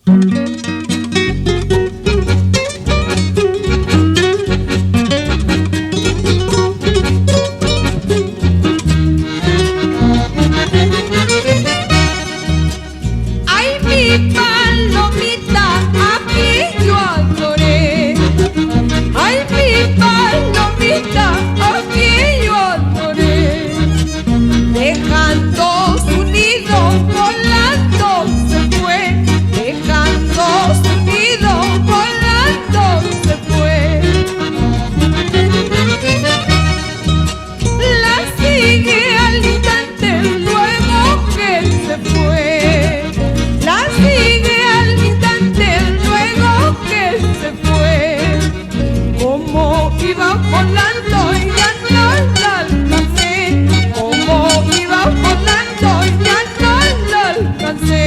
Ay, mi palomita, aquí yo adoré. Ay, mi palomita, aquí yo adoré. Dejando su nido, volando se fue. Dejando su nido, volando se fue. La sigue al instante luego que se fue. La sigue al instante luego que se fue. Como iba volando ya no la alcancé. Como iba volando ya no la alcancé.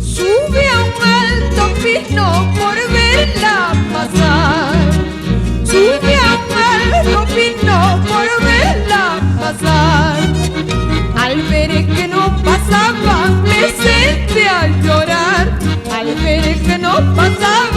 Sube a un alto pino por verla pasar. Sube a un alto pino por verla pasar. Al ver que no pasaba, me senté a llorar. Al ver que no pasaba,